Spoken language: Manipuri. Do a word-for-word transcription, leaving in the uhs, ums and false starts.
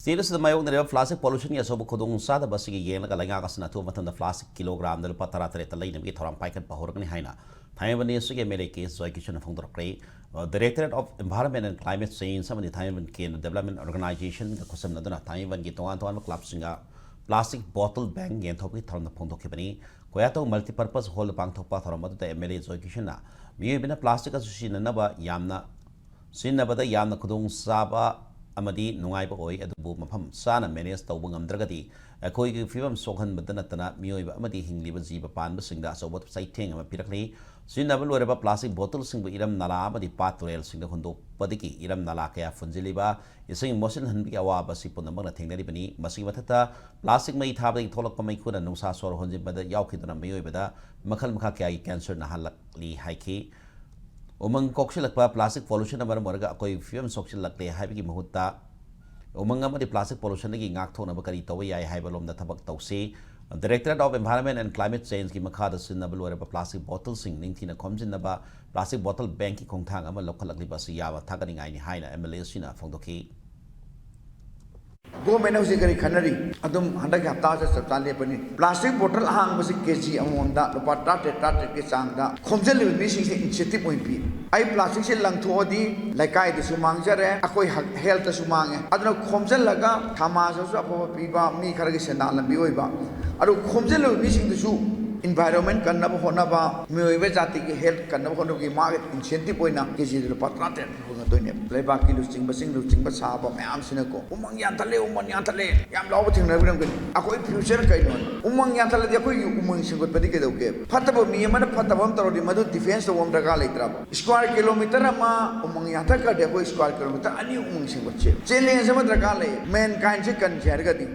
ꯁ꯭ꯇꯦꯠ ꯑꯁꯤꯗ ꯃꯥꯌꯣꯛꯅꯔꯤꯕ ꯄ꯭ꯂꯥꯁꯇꯤꯛ ꯄꯣꯂꯨꯁꯟꯒꯤ ꯑꯆꯧꯕ ꯈꯨꯗꯣꯡꯆꯥꯗꯕ ꯑꯁꯤꯒꯤ ꯌꯦꯡꯂꯒ ꯂꯩꯉꯥꯛ ꯑꯁꯤꯅ ꯑꯊꯨꯕ ꯃꯇꯝꯗ ꯄ꯭ꯂꯥꯁꯇꯤꯛ ꯀꯤꯂꯣꯒ꯭ꯔꯥꯝꯗ ꯂꯨꯄꯥ ꯇꯔꯥ ꯇꯔꯦꯠꯇ ꯂꯩꯅꯕꯒꯤ ꯊꯧꯔꯥꯡ ꯄꯥꯏꯈꯠꯄ ꯍꯧꯔꯒꯅꯤ ꯍꯥꯏꯅ ꯊꯥꯡꯃꯩꯕꯟ ꯏꯁꯀꯤ ꯑꯦꯝ ꯑꯦꯜ ꯑꯦ ꯀꯦ ꯖꯣꯏꯀꯤꯁꯟꯅ ꯐꯣꯡꯗꯣꯔꯛꯂꯤ꯫ Directorate of Environment and Climate Change ꯑꯃꯗꯤ ꯊꯥꯡꯃꯩꯕꯟ ꯀꯦꯟꯗ꯭ꯔ ꯗꯦꯕꯂꯞꯃꯦꯟ ꯑꯣꯔꯒꯅꯥꯏꯖꯦꯁꯟꯒ ꯈꯨꯠꯁꯝꯅꯗꯨꯅ ꯊꯥꯡꯃꯩꯕꯟꯒꯤ ꯇꯣꯉꯥꯟ ꯇꯣꯉꯥꯟꯕ ꯀ꯭ꯂꯕꯁꯤꯡꯒ ꯄ꯭ꯂꯥꯁꯇꯤꯛ ꯕꯣꯇꯜ ꯕꯦꯡ ꯌꯦꯟꯊꯣꯛꯄꯒꯤ ꯊꯧꯔꯝꯗ ꯐꯣꯡꯗꯣꯛꯈꯤꯕꯅꯤ꯫ ꯀꯣꯌꯥꯇꯧ ꯃꯜꯇꯤꯄꯔꯄꯁ ꯍꯣꯜꯗ ꯄꯥꯡꯊꯣꯛꯄ ꯊꯧꯔꯝ ꯑꯗꯨꯗ ꯑꯦꯝ ꯑꯦꯜ ꯑꯦ ꯖꯣꯏꯀꯤꯁꯟꯅ ꯃꯤꯑꯣꯏꯕꯅ ꯄ꯭ꯂꯥꯁꯇꯤꯛ ꯑꯁꯤ ꯁꯤꯖꯤꯟꯅꯅꯕ ꯌꯥꯝꯅ ꯁꯤꯖꯤꯟꯅꯕꯗ ꯌꯥꯝꯅ ꯈꯨꯗꯣꯡꯆꯥꯕ ꯑꯃꯗꯤ ꯅꯨꯡꯉꯥꯏꯕ ꯑꯣꯏ, ꯑꯗꯨꯕꯨ ꯃꯐꯝ ꯆꯥꯅ ꯃꯦꯅꯦꯖ ꯇꯧꯕ ꯉꯝꯗ꯭ꯔꯒꯗꯤ ꯑꯩꯈꯣꯏꯒꯤ ꯐꯤꯕꯝ ꯁꯣꯛꯍꯟꯕꯗ ꯅꯠꯇꯅ ꯃꯤꯑꯣꯏꯕ ꯑꯃꯗꯤ ꯍꯤꯡꯂꯤꯕ ꯖꯤꯕ ꯄꯥꯟꯕꯁꯤꯡꯗ ꯑꯆꯧꯕ ꯆꯩꯊꯦꯡ ꯑꯃ ꯄꯤꯔꯛꯂꯤ꯫ ꯁꯤꯖꯤꯟꯅꯕ ꯂꯣꯏꯔꯕ ꯄ꯭ꯂꯥꯁꯇꯤꯛ ꯕꯣꯇꯜꯁꯤꯡꯕꯨ ꯏꯔꯝ ꯅꯂꯥ ꯑꯃꯗꯤ ꯄꯥꯠ ꯇꯨꯔꯦꯜꯁꯤꯡꯗ ꯍꯨꯟꯗꯣꯛꯄꯗꯒꯤ ꯏꯔꯝ ꯅꯂꯥ ꯀꯌꯥ ꯐꯨꯟꯖꯤꯜꯂꯤꯕ, ꯏꯁꯤꯡ ꯃꯣꯠꯁꯤꯟꯍꯟꯕꯒꯤ ꯑꯋꯥꯕ ꯑꯁꯤ ꯄꯨꯝꯅꯃꯛꯅ ꯊꯦꯡꯅꯔꯤꯕꯅꯤ꯫ ꯃꯁꯤꯒꯤ ꯃꯊꯛꯇ ꯄ꯭ꯂꯥꯁꯇꯤꯛ ꯃꯩ ꯊꯥꯕꯗꯒꯤ ꯊꯣꯛꯂꯛꯄ ꯃꯩꯈꯨꯅ ꯅꯨꯡꯁꯥ ꯁꯣꯔ ꯍꯣꯟꯖꯤꯟꯕꯗ ꯌꯥꯎꯈꯤꯗꯨꯅ ꯃꯤꯑꯣꯏꯕꯗ ꯃꯈꯜ ꯃꯈꯥ ꯀꯌꯥꯒꯤ ꯀꯦꯟꯁꯔ ꯅꯥꯍꯜꯂꯛꯂꯤ ꯍꯥꯏꯈꯤ꯫ ꯎꯃꯪ ꯀꯣꯛꯁꯤꯜꯂꯛꯄ, ꯄ꯭ꯂꯥꯁꯇꯤꯛ ꯄꯣꯂꯨꯁꯟꯅ ꯃꯔꯝ ꯑꯣꯏꯔꯒ ꯑꯩꯈꯣꯏ ꯐꯤꯕꯝ ꯁꯣꯛꯆꯤꯜꯂꯛꯂꯦ ꯍꯥꯏꯕꯒꯤ ꯃꯍꯨꯠꯇ ꯎꯃꯪ ꯑꯃꯗꯤ ꯄ꯭ꯂꯥꯁꯇꯤꯛ ꯄꯣꯂꯨꯁꯟꯗꯒꯤ ꯉꯥꯛꯊꯣꯛꯅꯕ ꯀꯔꯤ ꯇꯧꯕ ꯌꯥꯏ ꯍꯥꯏꯕ ꯂꯣꯝꯗ ꯊꯕꯛ ꯇꯧꯁꯤ꯫ Directorate of Environment and Climate Changeꯒꯤ ꯃꯈꯥꯗ ꯁꯤꯖꯤꯟꯅꯕ ꯂꯣꯏꯔꯕ ꯄ꯭ꯂꯥꯁꯇꯤꯛ ꯕꯣꯇꯜꯁꯤꯡ ꯅꯤꯡꯊꯤꯅ ꯈꯣꯝꯖꯤꯟꯅꯕ ꯄ꯭ꯂꯥꯁꯇꯤꯛ ꯕꯣꯇꯜ ꯕꯦꯡꯛꯀꯤ ꯈꯣꯡꯊꯥꯡ ꯑꯃ ꯂꯧꯈꯠꯂꯛꯂꯤꯕ ꯑꯁꯤ ꯌꯥꯝꯅ ꯊꯥꯒꯠꯅꯤꯡꯉꯥꯏꯅꯤ ꯍꯥꯏꯅ ꯑꯦꯝ ꯑꯦꯜ ꯑꯦꯁꯤꯅ ꯐꯣꯡꯗꯣꯛꯈꯤ꯫ ꯒꯣꯔꯃꯦꯟꯅ ꯍꯧꯖꯤꯛ ꯀꯔꯤ ꯈꯟꯅꯔꯤ? ꯑꯗꯨꯝ ꯍꯟꯗꯛꯀꯤ ꯍꯞꯇꯥꯁꯤꯗ ꯆꯞ ꯆꯥꯅ ꯂꯦꯞꯄꯅꯤ꯫ ꯄ꯭ꯂꯥꯁꯇꯤꯛ ꯕꯣꯇꯜ ꯑꯍꯥꯡꯕꯁꯤ ꯀꯦ ꯖꯤ ꯑꯃꯃꯝꯗ ꯂꯨꯄꯥ ꯇꯔꯥꯇꯔꯦꯠ, ꯇꯔꯥꯇꯔꯦꯠꯀꯤ ꯆꯥꯡꯗ ꯈꯣꯝꯖꯤꯜꯂꯤꯕ ꯃꯤꯁꯤꯡꯁꯦ ꯏꯟꯁꯦꯟꯇꯤꯞ ꯑꯣꯏꯅ ꯄꯤ꯫ ꯑꯩ ꯄ꯭ꯂꯥꯁꯇꯤꯛꯁꯦ ꯂꯪꯊꯣꯛꯑꯗꯤ ꯂꯩꯀꯥꯏꯗꯁꯨ ꯃꯥꯡꯖꯔꯦ, ꯑꯩꯈꯣꯏ ꯍꯛ-, ꯍꯦꯜꯠꯇꯁꯨ ꯃꯥꯡꯉꯦ꯫ ꯑꯗꯨꯅ ꯈꯣꯝꯖꯤꯜꯂꯒ ꯁꯃꯥꯖꯇꯁꯨ ꯑꯐꯕ ꯄꯤꯕ, ꯃꯤ ꯈꯔꯒꯤ ꯁꯦꯟꯗꯥꯟ ꯂꯝꯕꯤ ꯑꯣꯏꯕ꯫ ꯑꯗꯨ ꯈꯣꯝꯖꯤꯜꯂꯤꯕ ꯃꯤꯁꯤꯡꯗꯨꯁꯨ ꯏꯟꯚꯥꯏꯔꯣꯟꯃꯦꯟ ꯀꯟꯅꯕ ꯍꯣꯠꯅꯕ, ꯃꯤꯑꯣꯏꯕ ꯖꯥꯇꯤꯒꯤ ꯍꯦꯜꯠ ꯀꯟꯅꯕ ꯍꯣꯠꯅꯕꯒꯤ ꯃꯥꯒꯤ ꯏꯟꯁꯦꯟꯇꯤꯞ ꯑꯣꯏꯅ ꯀꯦ ꯖꯤꯗ ꯂꯨꯄꯥ ꯇꯔꯥꯇꯔꯦꯠ ꯐꯪꯒꯗꯣꯏꯅꯦꯕ꯫ ꯂꯩꯕꯥꯛꯀꯤ ꯂꯨꯆꯤꯡꯕꯁꯤꯡ ꯂꯨꯆꯤꯡꯕ ꯁꯥꯕ ꯃꯌꯥꯝꯁꯤꯅꯀꯣ, "ꯎꯃꯪ ꯌꯥꯟꯊꯠꯂꯦ, ꯎꯃꯪ ꯌꯥꯟꯊꯠꯂꯦ" ꯌꯥꯝ ꯂꯥꯎꯕ ꯊꯦꯡꯅꯕꯤꯔꯝꯒꯅꯤ꯫ ꯑꯩꯈꯣꯏ ꯐ꯭ꯌꯨꯆꯔ ꯀꯩꯅꯣ? ꯎꯃꯪ ꯌꯥꯟꯊꯠꯂꯗꯤ ꯑꯩꯈꯣꯏꯒꯤ ꯎꯃꯪ ꯁꯦꯝꯒꯠꯄꯗꯤ ꯀꯩꯗꯧꯒꯦ? ꯐꯠꯇꯕ ꯃꯤ ꯑꯃꯅ ꯐꯠꯇꯕ ꯑꯃ ꯇꯧꯔꯗꯤ ꯃꯗꯨ ꯗꯤꯐꯦꯟꯁ ꯇꯧꯕ ꯑꯃ ꯗꯔꯀꯥꯔ ꯂꯩꯇ꯭ꯔꯕ? ꯁ꯭ꯀ꯭ꯋꯥꯔ ꯀꯤꯂꯣꯃꯤꯇꯔ ꯑꯃ ꯎꯃꯪ ꯌꯥꯟꯊꯠꯈ꯭ꯔꯗꯤ ꯑꯩꯈꯣꯏ ꯁ꯭ꯀ꯭ꯋꯥꯔ ꯀꯤꯂꯣꯃꯤꯇꯔ ꯑꯅꯤ ꯎꯃꯪ ꯁꯦꯝꯒꯠꯁꯦ꯫ ꯆꯦꯂꯦꯟꯖ ꯑꯃ ꯗꯔꯀꯥꯔ ꯂꯩ꯫ ꯃꯦꯟ ꯀꯥꯏꯟꯁꯦ ꯀꯟꯁꯦ ꯍꯥꯏꯔꯒꯗꯤ